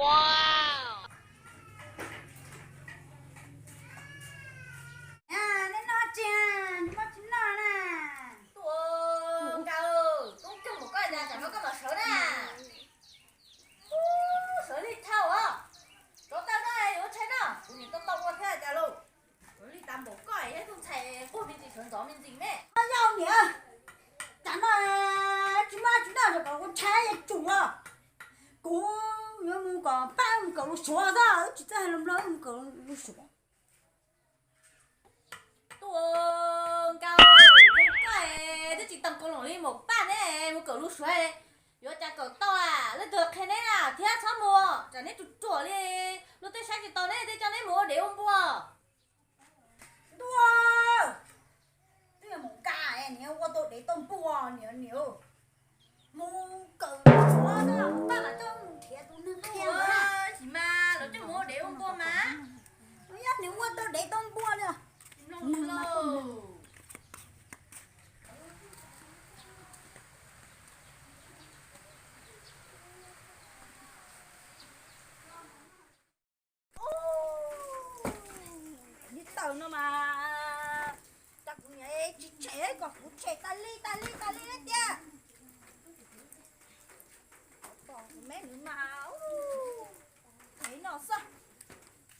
Nej noj tsi, noj tsi noj na? Tuaj nkauj, tub kawg mus koj tas tsam no koj los sawv na. Sawv li thauj os. Rov tawm na, yuav tshaib na, kuv nim tau tau ua thiab cas lauj. Sawv li tas npaum koj yog ib tug ntxhais quaj me ntsis sawv ntxov me ntsis me. Yog niam, tsam no tsis muaj tsis noj kom kuv tshaib tsum los. Kuv yuav mus kom pab mus kawm lus Suav xwb, wb tsis txawj hais lus Nplog, wb mus kawm lus Suav. Tuaj nkauj, koj twb tsis tau kaus loos li, mus pab neb mus kawm lus Suav, yuav cas kawm tau a? Leej twg qhia neb na? Thiab txhob mus, tsam neb ruam ruam li, luag tej saib tsis taus neb, tej coj neb mus ua dev ua npua. Ntuj, twb yog mus nkag niam ua tau dev tau npua niam niam. Mus kawm Suav no pab mam coj mus nrhiav tus neeg qhia. Tsis mas lawv coj mus ua dev ua npua mas. Yog niam ua tau dev tau npua li. Li tawm no mas, cas kuv niam tsis tshem kom kuv tshem tas li tas li tas li tiag. Tos kuv me nws mas, ev no xwb,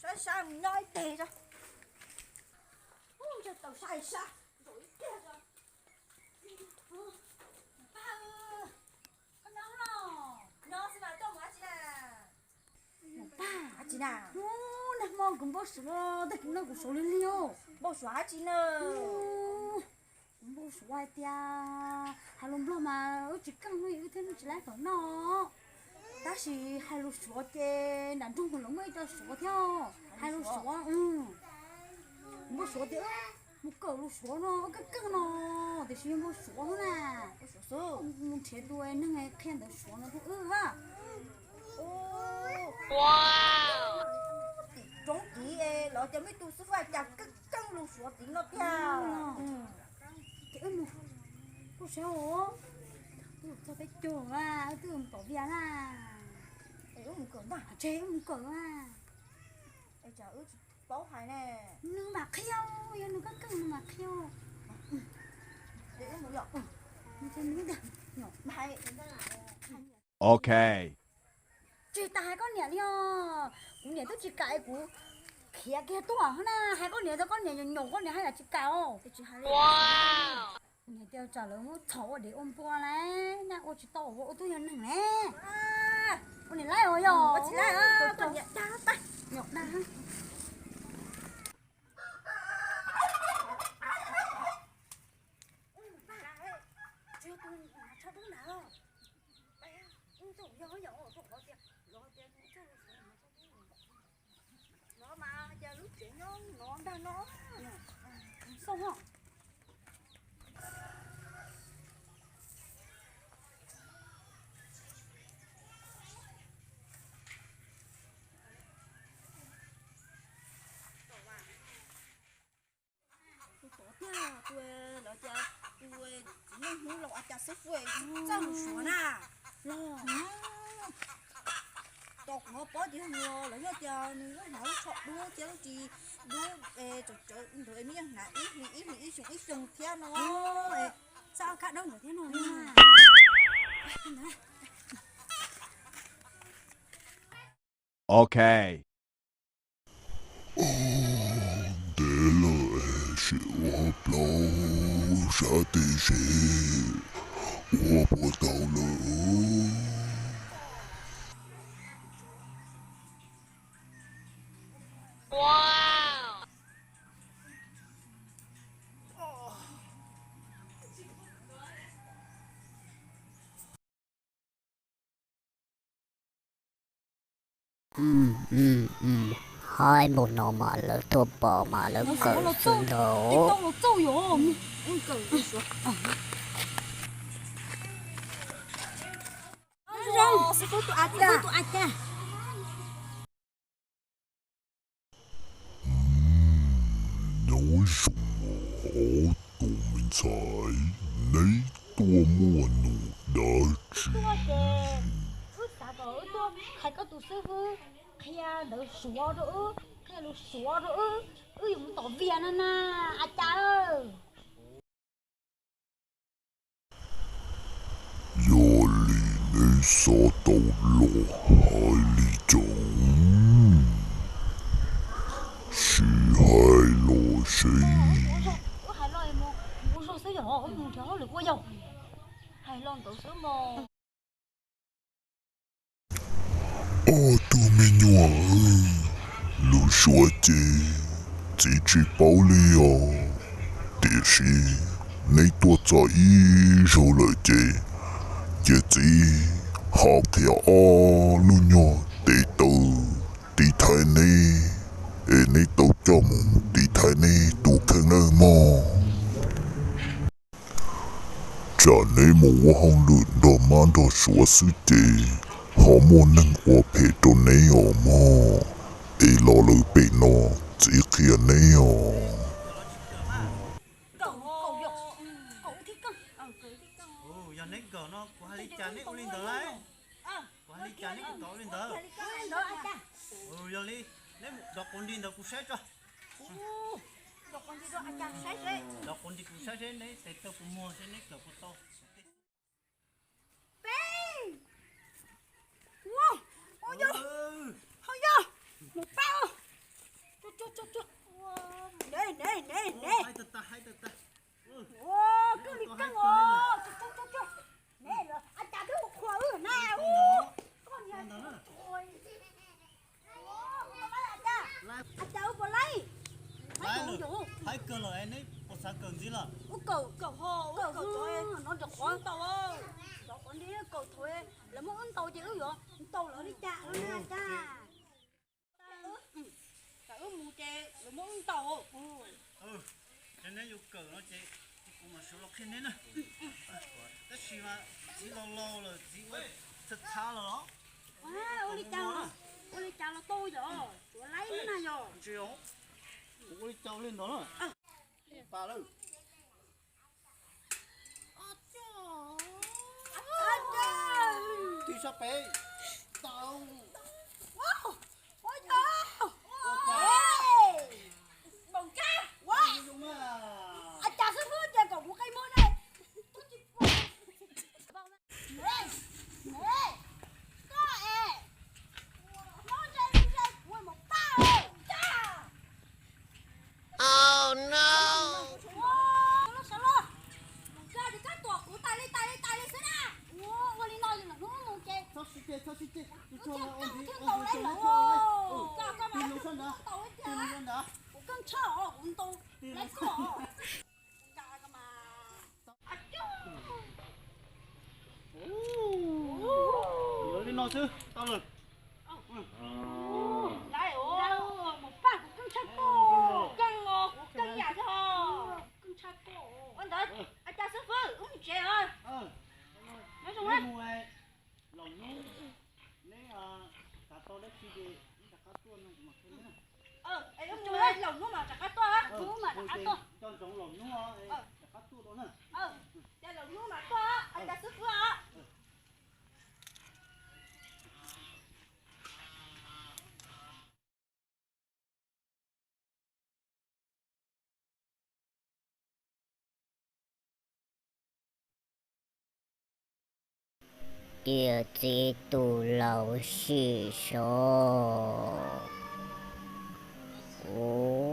saib sab mus nyob ib teg tso. Ntshe tau saib sab zaum ib pliag tso. Pab, koj nyob los? Nyob xwb mas koj mus dab tsi na? Mus pab dab tsi na? Ub, nag hmo kuv npau suav, tag kis no kuv suav lig lig os. Npau suav dab tsi na? Kuv npau suav hais tias hais lus Nplog mas wb tsis keej, wb thiaj tsis laib kom noj. Tab sis hais lus Suav ces nram nroog kuv los muaj ib co Suav thiab, hais lus Suav. Kuv npau suav tias mus kawm lus Suav no keej keej no, tiam sis yog npau suav xwb na. Mus nrhiav tus neeg qhia ntawv Suav no rau wb a. Tim roob tid los cas muaj ib tug xib fwb cas keej keej lus Suav tid no tiag. Ces wb mus, kuj sab os, wb txog peb caug a, wb twb mus pom Vias na. Es wb mus kawm ntag. Tseg wb mus kawm a. Es tsam wb tsis paub hais ne. Nws mam qhia, yog nws keej keej nws mam qhia. Es wb mus yom. Ok. Tsis tas hais koj niam li os. Kuv niam twb tsis kam es kuv khiav kiag tuaj na, hais koj niam txog koj niam nyuam nyuam koj niam haj yam tsis kam os. Kuv niam tias tsam lawv muab txhom ua dev ua npua na, naj ua tsis tau ua, ua tub yog neeg ne. Ua niam laib os yog. Ua tsis laib, koj niam dag tag, nyuam dag. Los mas cas lub tsev nyob no ntag no. Xauj no. Tus tod tiag, tus lawv tias tus txiv neej Hmoob Lauj a cas xwb fwj txawj mus Suav na. Los, tos kuv no pob ces nws lawv yog tias nws lub hnav lub tsho dub thiab lub ris dub, tsawv tsawv ntawd, nws yog hnav ib hlis ib hlis ib xyoos ib xyoos thiab no. Txaj khab dawb ntawd thiab no. Ok. Ntev lawm, sim ua plaub sab tib si, ua puas tau lawm. Hais npaum no mas lawv tuaj pom mas lawv kawm xwb ntag. Nyob zoo os tus me ntxhais, neb tuaj muaj num dab tsi? Wb xav kom wb tuaj Hais koj tus xib fwb qhia ntawv Suav rau wb, qhia lus Suav rau wb, wb yuav mus tom Vias no na, a cas. Yog li neb xav tau los hais li cas, sim hais los seb. Hais los mus, ua zog xwb yog mus nrhiav hauj lwm ua yog. Hais los ntawd xwb mog. Ob tug me nyuam, lus Suav ces txiv tsis paub li os, tiam sis neb tuaj txog ib zaug lawm ces cia txiv ho qhia ob lub nyuag tes taw tiv thaiv neb, es neb tau coj mus tiv thaiv neb tus kheej nawb mog. Tsam neb mus ua hauj lwm nrog mab nrog suav xwb ces ho muaj neeg ua phem rau neb os mog. Es los lawm pem no txiv qhia neb os. Yog neb kawm no kuv hais li cas neb ua li ntawd lauj. Kuv hais li cas neb kuj tau ua li ntawd. Yog li neb mus dov quav nti ntawd kuv saib tso. Dov quav nti kuv saib seb neb tes taw puas muag seb neb kawm puas tau. Peb, ua, ua yog, ho yog, mus pab os. Ua, ne ne ne ne. Kawg li kawg os. Ne, a cas twb ua qhuas wb na. Ua, koj niag, a cas wb puas laib? Laib, haib kawg lawm, neb puas xav kawm ntxiv lawm? Wb kawm, kawm ho, kawm no rov qhov ntau, rov qhov nti kawm thaum lawv muab wb ntaus ces wb yuav ntaus lawv li cas na a cas. Wb mus ces lawv muab wb ntaus. Ces neb yuav kawm no ces kuv mam sawv los qhia neb na. Tab sis mas txiv laus laus lawm, txiv ua txhab txhab lawm los. Ua li cas, ua li cas los tau yom, tsuav laib na yom. Kuv ua li cas li ntawd na. Pas lawm. Tig sab pem. Tau. Ua cas? A cas xwb xwb ces kom kuv qe muag ne. Koj es, nyob ze ze kuv mus pab. Sawv los, sawv los, mus koj ces koj tuam kuv tas li tas li tas li xwb na. Ua li no lwm hnub mus ces, txhob sib ceg, txhob sib ceg, ua ntxiv, ua ntxiv, ua ntxiv, tig loo sab nrad, tig loo sab nrad, kuv keej tshaj os, kuv ntaus laib koj. Li no xwb tau lawm. Lawm, mus pab kuv keej tshaj koj, keej os, kuv keej yam thiab os, keej tshaj koj. Ua ntawd, a cas xib fwb, wb mus tsev os. Nyob zoo na. Laus hnub, neb xav tau dab tsi ces neb rov qab tuaj no kuv mam qhia neb na. Es wb mus laus hnub mas rov qab tuaj, hnub mas rov qab tuaj. Nco ntsoov laus hnub rov qab tuaj dua na. Ces laus hnub mas tuaj, a cas xib fwb os. Tiam txiv tus laus sim sov, kuv